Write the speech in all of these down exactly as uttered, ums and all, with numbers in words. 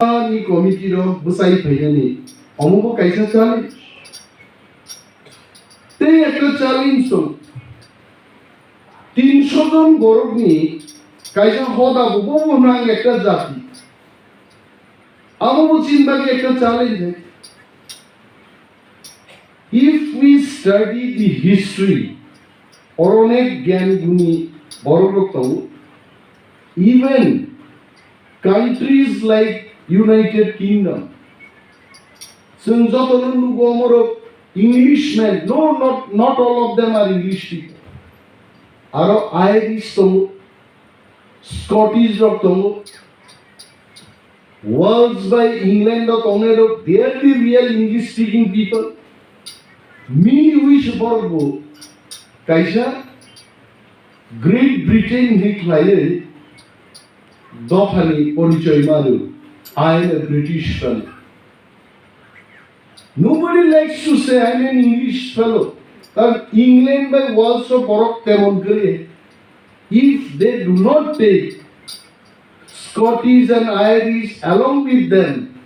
ni committee rok bwsai phainani, omo bo kaisa challenge. Tei ekta challenge tong. Tinsho jon borokni kaisa hoda bo, bo hwnang ekta jati. Abo bo chini bagwi ekta challenge hai. If we study the history, oro onek gyan guni borok rok tongo. Even countries like United Kingdom, chwng jotono nugo omorok Englishmen, no, not, not all of them are English people. Aro Irish tongo, Scottish rok tongo, Wales bai England o tongnai rok, they are the real English speaking people. Mini wish borok bo kaisa Great Britain ni khlaiwi dophani porichoi mano, "I am a British fellow." Nobody likes to say, "I am an English fellow." Karon England bai Wales o borok temon kwrwi. If they do not take Scottish and Irish along with them,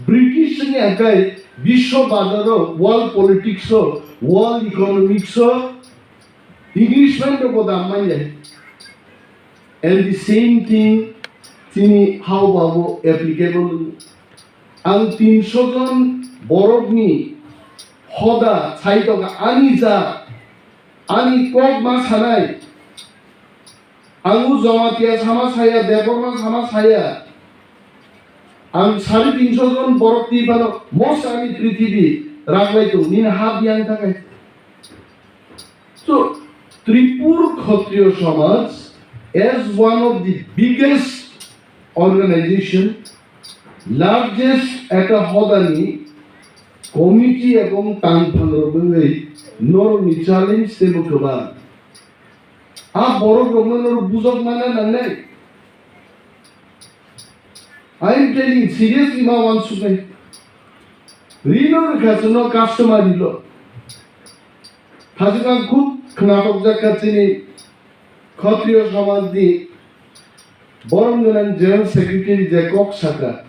British ni akai biswa bazar o, world politics o, world economics o, Englishman rok bo dam manya. And the same thing chini hao babo applicable. Ang tinsho jon borokni hoda sai tongo, ani ja, ani kok ma sanai. Ang o Jamatia sama saya, Debbarma sama saya. Ang sari tinsho jon borok twi phano most ani prithibi raglai tongo, nini ha biyang thakai. So, Tripur Khatriya Samaj, as one of the biggest organization, largest ekta hodani committee ebong tangphang rok wngwi norokni challenge teibo kwbang. A borok rokno norok bujok mana nangnai. I am telling seriously, ma wansuknai. Rino rwkha chwngno customary law. Thajwk ang khub khwnatokjak kha chini Khatriya Samajni borom gwnang General Secretary je kok sakha.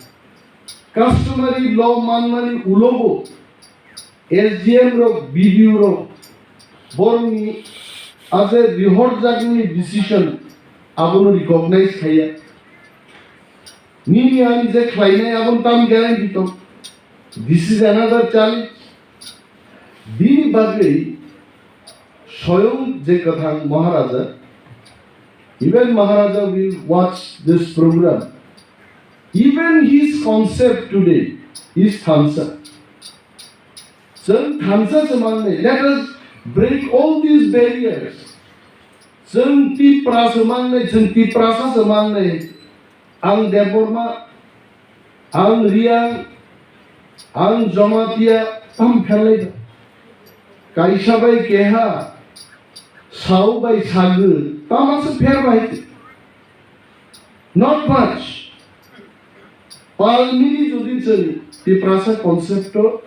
Customary law manmani ulobo S D M rok, B D O rok borokni aje rihorjakni decision abono recognize khaiya. Nini ani je khlainai abono tam guarantee tong. This is another challenge. Bini bagwi soyong je kwthang Maharaja, even Maharaja will watch this program. Even his concept today is thansa. Chwng thansa se mangnai. Let us break all these barriers. Chwng Tipra se mangnai, chwng Tiprasa se mangnai. Ang Debbarma, ang Riang, ang Jamatia, tam pherlai da. Kaisa bai keha, Sao bai Sagwi, tama se pher bai. Not much. Palmini jodi chwng Tiprasa concept o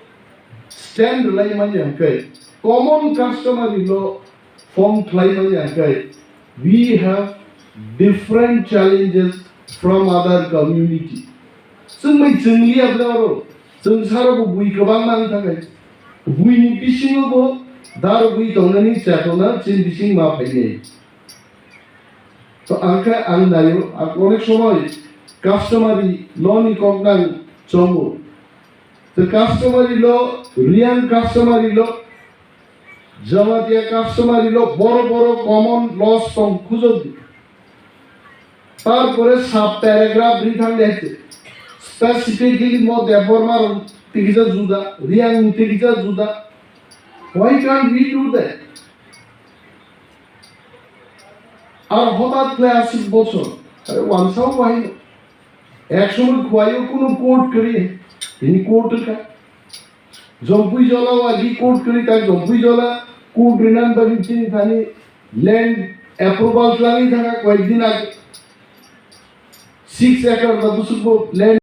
stand rwlai manya hwnkhe, common customary law form khlai manya hwnkhe, we have different challenges from other community. Chwng bai chwng liya bwle oro, chwng saro bo bui kwbangma wng thangkhe, buini bisingo bo daro bui tongnani chetona chini bising ma phainai. To ang khe ang naio, ang onek somoi customary law ni kok nang chongo. To customary law, Riang customary law, Jamatia customary law, boro boro common laws tong khujok di. Tarpore sub paragraph ri thang de, specifically mo Debbarma rok tikisa juda, Riang ni tikisa juda. Why can't we do that? Ar hotat khlai aswk bochor, are wansao bahai no. Ek somoi khuaio kunu court kwrwi, tini court wngkha. Jompui jola o agi court kwrwi, tai Jompui jola court rinani bagwi chini thani land approval twlangwi thangkha koyek din age. Six acre ba bwswk bo land